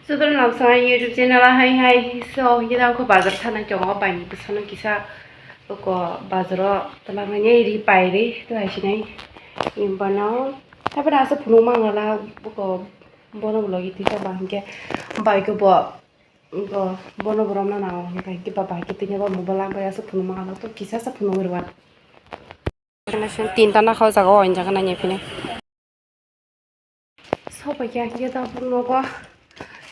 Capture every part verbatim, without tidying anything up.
Chudra Lamsong YouTube channel o hai hai. So, hingke da ko bazar thana chongo, bai ni bwsano kisa ko bazar o twlangmani ri pai ri to hai sinai. Imbano, tapi rasa phunuk mangala ko bono vlog iti ta ba hingke bai ko bo, ko bono borom na nango hingke ba bai ko tinya ba mobile lang bai asa phunuk mangala to kisa sa phunuk rwan. Tinta na khao jaga o injaga na nyepine. Sopai khe ang khe tabuk nogo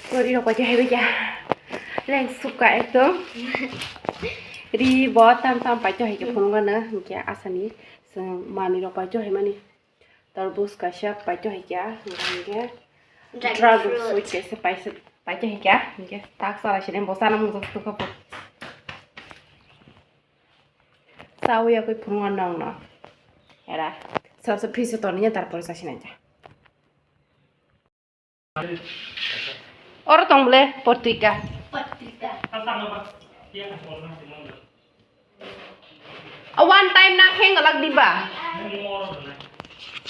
gori rok pai khe hai khe leng sukha ekdom. Ri bo tam tam pai khe hai khe phunuk gana hingke asani chwng manwi rok pai khe hai mani tarbus kaisa pai khe hai khe hingke dragon fruit kaisa pai khe hai khe hingke tak sala sini bo sana mung sukha. Chawi yakwi phunukna nongno. Era. Sabse freeze o toniya tarpore chasinai ja. Oro tong bole potrika. Potrika. A one time na kheng galak diba.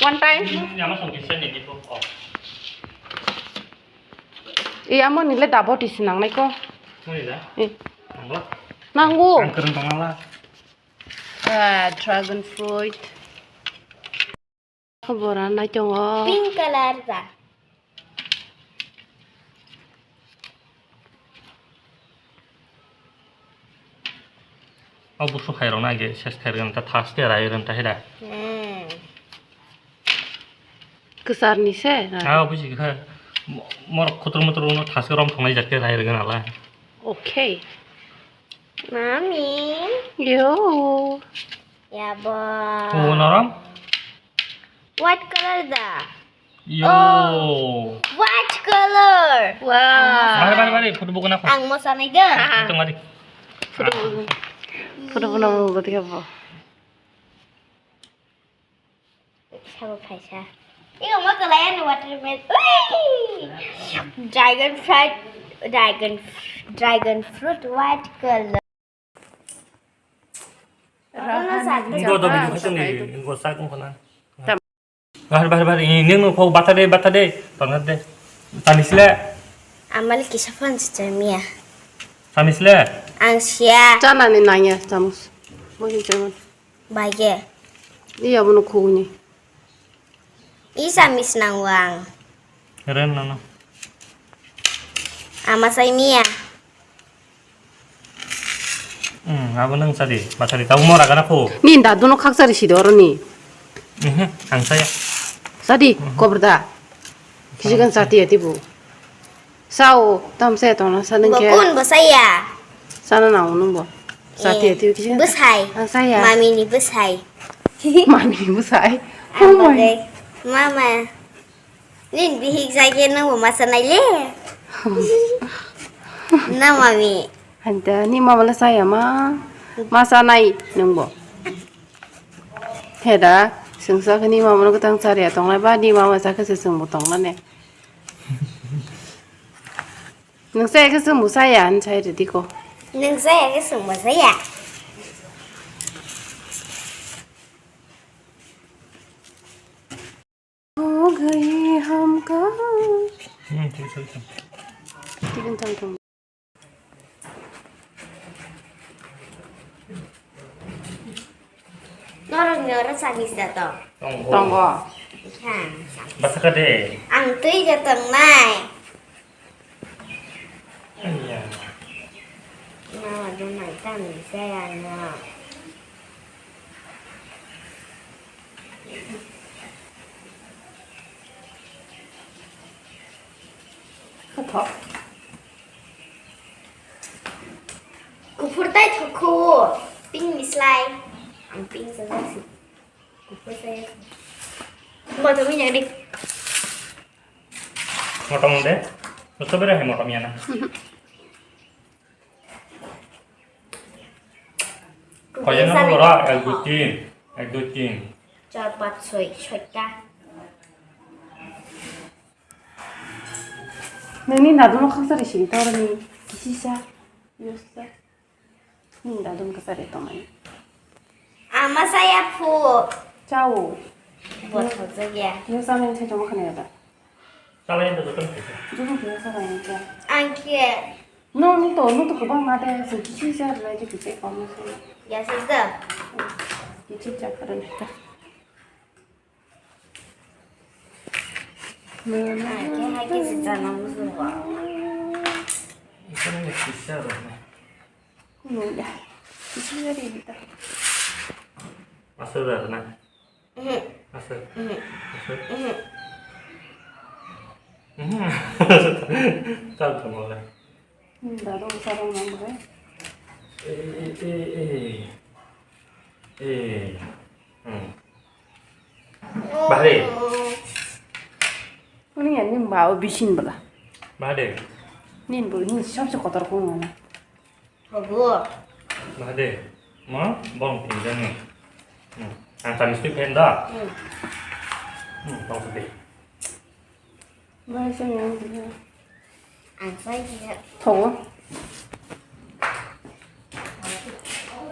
One time. Iya mo nile dabo tisi nangnai ko. Muni da? Eh. Nangla? Nangu. Ang kwrwng tongmala. Ah, dragon fruit. Bora nai tongo. Pink color da. O busu hai rok na ge ses ther gan ta thas te rai ran ta heda. Hmm. Kwchar ni se? Ah, buji kha. Mo-, mor khutur mutur no thas rom thongnai jak te rai rwgwna la. Okay. Mami. Yo. Ya bo. O norom? White color da. Yo. Oh. White color. Wow. Bari bari bari photo buku na. Ang mo sanai da. Tong bari. Photo buku. Photo buku na mo gati kabo. Sabo phaisa. Iko mo kalai ano watermelon. Ui! Dragon fruit, dragon, dragon fruit white color. Rohani. Rohani. Go do bini khutun ni, go sak ko na. Tam. Bahar bahar bahar ini nung kau bata de bata de, tonat de. Tanisle. Amal kisa fan sejamia. Tanisle. Ang sia. Chana ni nanya chamus. Mo hin chamus. Baige. Iya, bono khuguni. Isa mis nang wang. Ren nono. Ama sai mia. Hmm, abo nang sadi, basadi, tabo mora gana kho. Ni da dono khak sari sido oro ni. Mhm, ang saya. Sadi, kobrda. Kisigan sati ati bu. Sao, tam se tona sa nung ke. Bo kun bo saya. Sana na nung bo. Sati ati kisi. Bwsai. Ang saya. Mami ni bwsai. Mami ni bwsai. Oh my. Mama. Nin bihik jage nung bo masa nai le. Na mami. Hanta ni mama la saya ma. Masa nai nung bo. Heda, sungsa khe ni mama no gotang chariya tonglai ba ni mama sa khe se sungbo tongla ne. Nung saya khe sungbo saya, an sai redi ko. Nung saya khe sungbo saya. Ho gaye hum ka. Hmm, thik, thik, thik. Thik, thik, thik. Norok ni oro chami sida tong. Tongo. Tongo. Kha. Basa kha de. Ang twi ja tongnai. Iya. Mama do nai tang ni saya no. Kothok. Kuphur tai thok kho. Pink ni slai. Ang pink sa si. Kuphur sai. Mo to mi nyari. Motom de. Strawberry hai motom ya na. Koi jana bora, ek, dui, tin. Ek, dui, tin. Char, panch, choi, choi ta. Nini nadum khang sari sini tawar ni kisisa. Yosta. Ni nadum kasari tomani. Ama saya phu. Chao. Bot hoja ya. Yosa nang chai chong khani ada. Chalai da joto ni kaisa. Joto ni kaisa bai ni kya? Ang khe. No, no to, no to kwbang ma de, se kichi jar lai de kichi kom se. Ya se da. Kichi jar kare ta. Ang khe hai kichi jar na musu ba. Ito na kichi jar na. No ya. Kichi jar ni ta. Asal jar na. Asal. Asal. Tal tongmole. Dado usarong nang bai. Eh, eh, eh, eh. Eh. Hmm. Bahari. Kuning ya nim bao bisin bela. Bahari. Nin bo nin sab se kotor ko ngana. Obo. Bahari. Mo bong pinjang ni. Hmm. Ang kami sih penda. Hmm. Hmm, bong sedih. Bai sa yang dia. Ang sai dia. Thogo.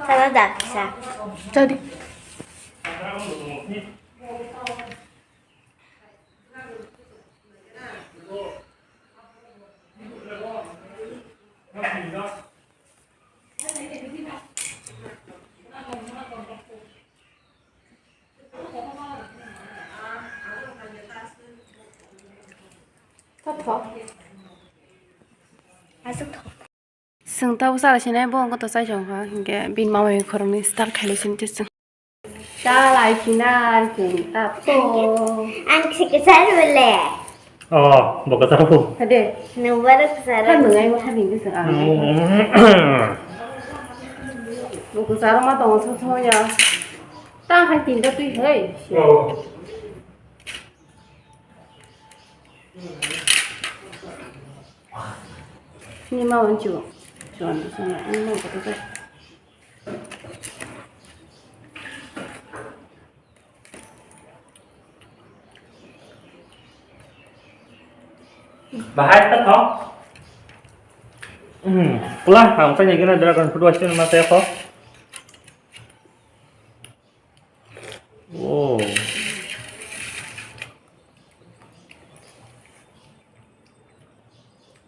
Salah dah bisa. Jadi. Aswk thok. Chwng tabuk chala sinai bo wngkha to chai chong kha hinkhe bini mama ni khoroknwi start khailai sini chwng. Chalai sinai chwng tabuk. Ang si kwchar bole. Oh, bo kwchar bo. Hade. Nwng baro kwchar. Kha nwng ai ma kha bini kwchar ang. Bo kwchar ma tongo so so ya. Tang khai tinta twi hai. Oh. Ni ma wan chu. Chuan sana ni ma ka ta. Bahai ta thok. Hmm, pula ang tanya gina dragon fruit wasin ma te ko. Oh.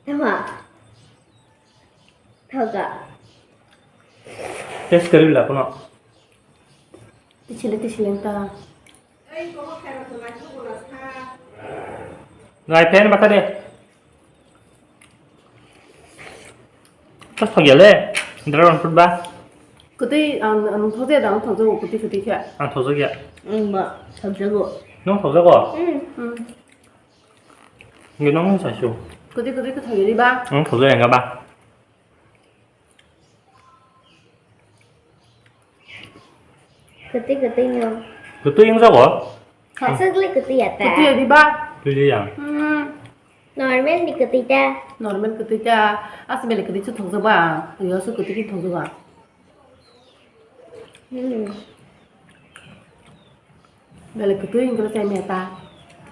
Tama. Thoga. Test kari la kono. Tichile tichile ta. Ngai pen bata de. Pas thok ya le. Dragon fruit ba. Kwtwi ang, ang thok ya dang thok jago kwtwi kwtwi khe. Ang thok jak ya. Ang ba thok jago. Nung thok jago? Hmm. Hmm. Ngi nung sa su. Kwtwi kwtwi khe thok ya di ba. Ang thok jak ya ba. Kwtwi kwtwi no. Kwtwi wng jago? Aswk le kwtwi ya ta. Kwtwi ya di ba? Kwtwi ya. Hmm. Normal ni kwtwi ta. Normal kwtwi ta. Aswk bele kwtwi chu thok jago ba. Yo aswk kwtwi ki thok jago. Hmm. Bele kwtwi wng khe chai maya ta.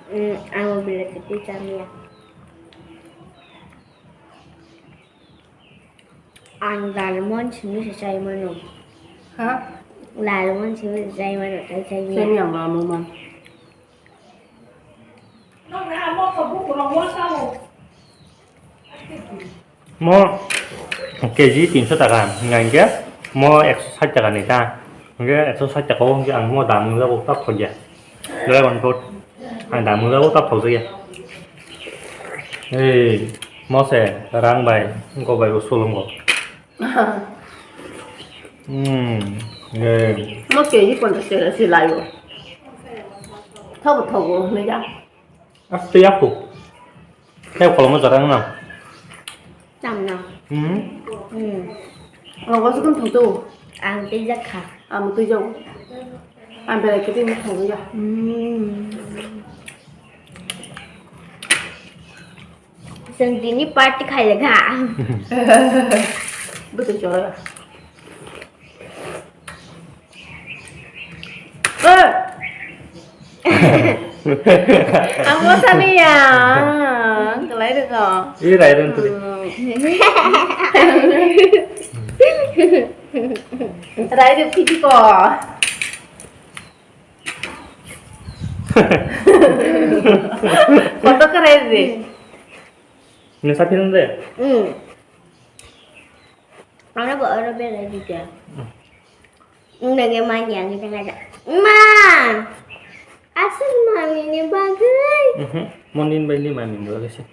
Hmm, ang bele kwtwi cha maya. Ang lalmon simi se chai mano. Ha? Lalmon simi se chai mano, chai chai mano. Simi ang lalmon man. Mo K G tinso taka, hingke mo ekso sait taka ni ta. Hingke ekso sait taka o hingke ang mo dam wngjago ta thok ya. Dragon fruit. Ang dam wngjago ta thok ya. Ei, mo se rang bai, go bai bo sulung go. Hmm, ei. Mo K G ponchas taka se layo. Thogo thogo, hwnwi ya. Aste yaku. Khe kolom jora nang. Tam nang. Hmm. Hmm. Ang ko sukun thangtu. Ang tei jakha. Ang tei jong. Ang berai kiti ni thangya. Hmm. Seng dini party khai le ga. Betul jora. Amo sani ya, kelai deh kok. Ih, rai rai tadi. Rai deh piti kok. Kotor khe rai di. Nwng sa philung de? Hmm. Ano bo oro berai di khe. Hmm. Nege manya ngi tengah ja. Ma! Asal mami ni bagai. Mhm. Monin bai ni mami ni bagai sih.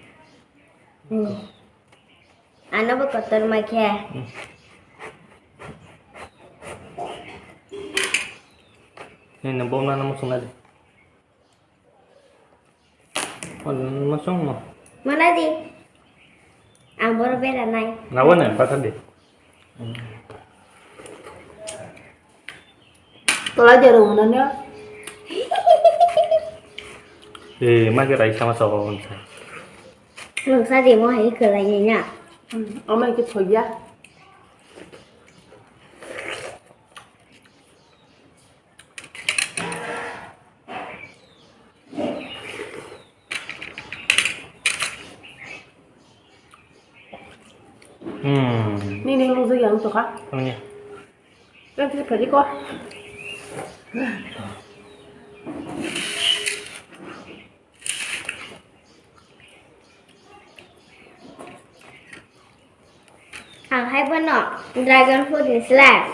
Hmm. Ano bo kotor ma khe. Hmm. Ni nang bo na nang sung na de. Masung mo. Mana di? Ang boro bera nai. Nawa na, pathan di. Tola jero mana ne? Eh, ma khe rai sama sa ko. Nung sa di mo hai ke lai ni na. Ama ke thoya. Hmm. Nini nung yang to ka? Ano niya? Kan sih kali ko. Ang hai bono dragon fruit ni slai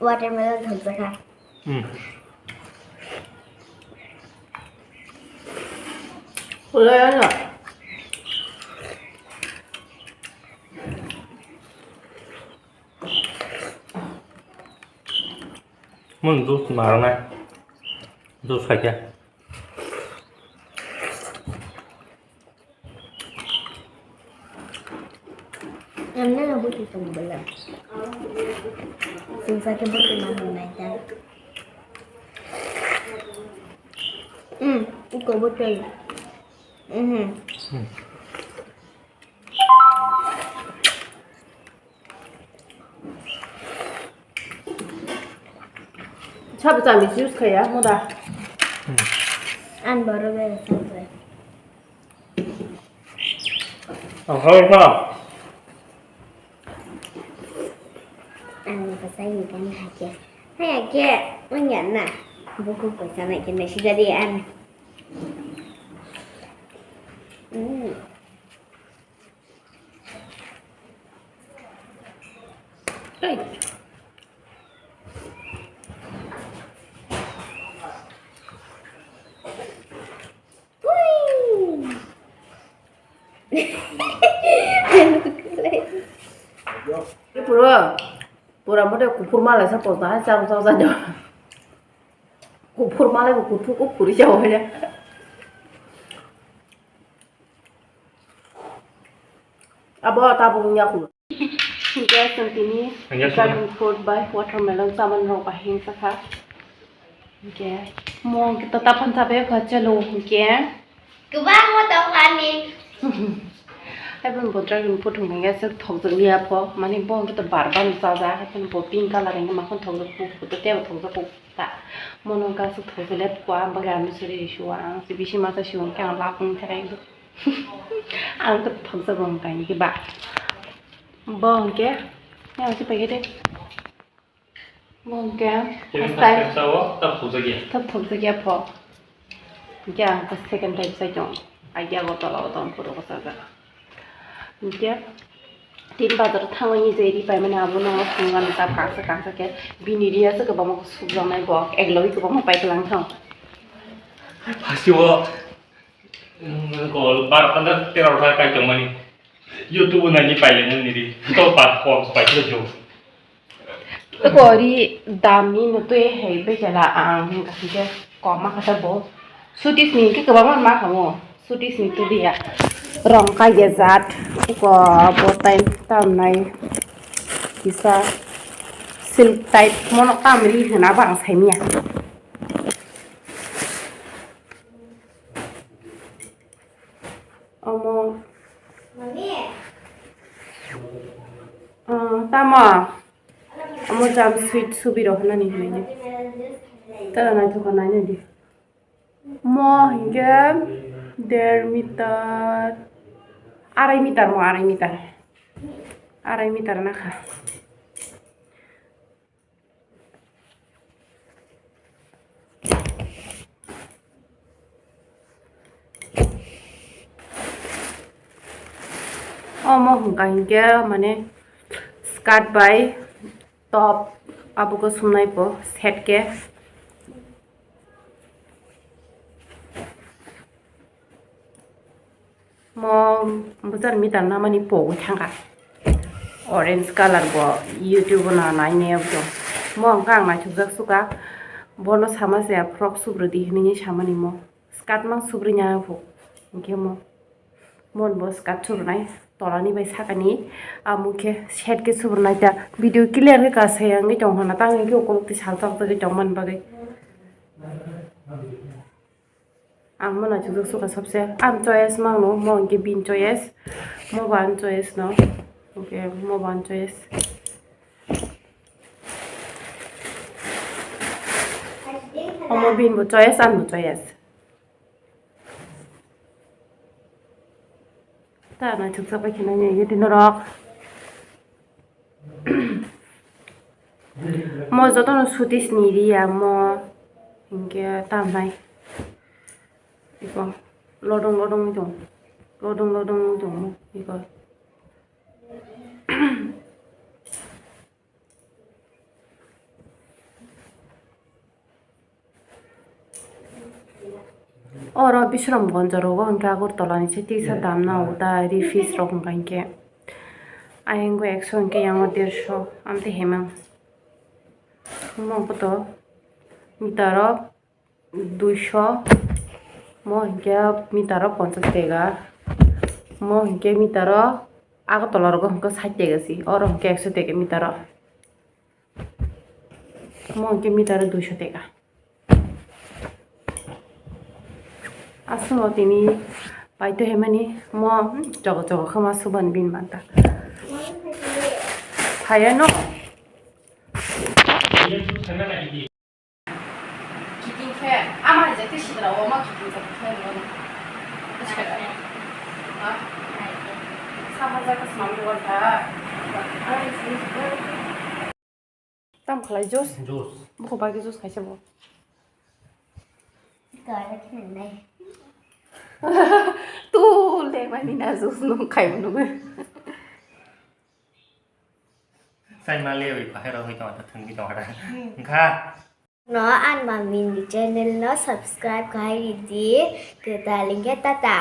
watermelon thangjakha. Hmm. Ulo ano. Mun juice marang nai. Juice khai khe. Emne na buti tong bela. Sing sa ke buti ma hon nai ta. Hmm, iko buti. Mhm. Hmm. Sabu chami use khaya, moda. An boro bere sabu. Ang hoi ka. Ang pasai ni kan hake. Hai hake, wanya na. Buku ko sana ke na sida di an. Hmm. Hey. Pura, pura mode kuphur malai sa pota hai cham cham sa jo. Kuphur malai bo kuphur kuphur sa ho ya. Abo tabuk wngya khu. Hingke chwng tini dragon fruit bai watermelon chamani rok bai himsakha. Hingke mo hingke to taphan chabai kha chalo hingke. Kwbangma tongkha ani. Haiphano bo dragon fruit hwnkhe swk thokjak liya pho, mani bo hwnkhe to bar bar no chajak, haiphano bo pink colour hwnkhe makhon thokjak kuk, tebo thokjak kuk ta. Mono hwnkhe aswk thokjak liya pho, ang bagwi army suri sua, ang se bisi masa sua hwnkhe ang lak wng thai. Ang khe thokjak bo wngkha hini khe ba. Bo hwnkhe yang se paikhe de. Bo hwnkhe first time sao, tab thokjak ya. Tab thokjak ya pho. Hwnkhe ang khe second time sai tong. Agia go tola go tong puro go sajak. Hwnkhe tin bazar thangwi je ri paimani abono phunukani tab kangsa kangsa khe bini ri aswk kwbangma sukjaknai bo eklogwi kwbangma paikhe lang thang. Phasiwo. Kol bar pandar tero tha kai tongmani. YouTube nani paile nani ri. To pa kom pai to jo. Ko ri dam ni no twi hei be jala ang hingka hingke kom ma kata bo. Sutis ni ke kwbangma ma kamo. Sutis ni tu dia. Rong kai ya jat. Ko bo time tam nai. Kisa silk type mono kam ri hena bang sai miya. Omo. Ah, tamo. Omo jam sweet subiro hwnani hinwi. Tara naithok nainani. Mo hinkhe der meter, arai meter mo, arai meter. Arai meter nakha. Omo hwnka hinkhe mane skirt bai top abogo sumnai po set khe. Mo bwsar meter namani pogwi thangkha. Orange colour bo YouTube o na nai ne abdo. Mo hwnka ang naithokjak suka. Bono sama se frock subrwdi hinwi samani mo. Skirt mang subrwi nya phu. Hinkhe mo. Mon bo skirt subrwnai tolani bai sakani. Amo khe set khe subrwnai ta. Video clear khe ka sai wngwi tong hana. Tang hinkhe ukulukti salsa jagwi tongmani bagwi. Ang mano chwng suka sabse. Ang choice mangno, mo hwnkhe bin choice. Mo bo ang choice no. Hwnkhe mo bo ang choice. Omo bin bo choice, ang bo choice. Ta na chuksa pai khina ni yedi norok. Mo jotono sutis ni ri ya mo hinkhe tamnai. Iko lodong lodong wng tong. Lodong lodong wng tong mo iko. Oro Bishramganj rogo hwnkhe Agartala ni se tisa damna o da ri fees rok hwnkha hinkhe. Ayang go ekso hinkhe yango dersho amtwi hemang. Omo koto meter o duisho, mo hinkhe meter o ponchash teka, mo hinkhe meter o Agartala rogo hinkhe sait teka si, oro hinkhe ekso teka meter o. Mo hinkhe meter o duisho teka. Aswk no tini paito hemani mo chogo chogo khama suban bin manta. Phaya no. Kiting khe ama je te sidra o ma kiting khe no. Ha? Sa ha ja ka smam ro ta. Tam khlai juice? Juice. Buko bagwi juice khaisa bo. Kare khnai. Tu le mani na juice no khai no. Sai ma le wi pa hero wi to ta thang wi to ta. Kha. No, ang mami ni channel no subscribe khai di. Kita lingke tata.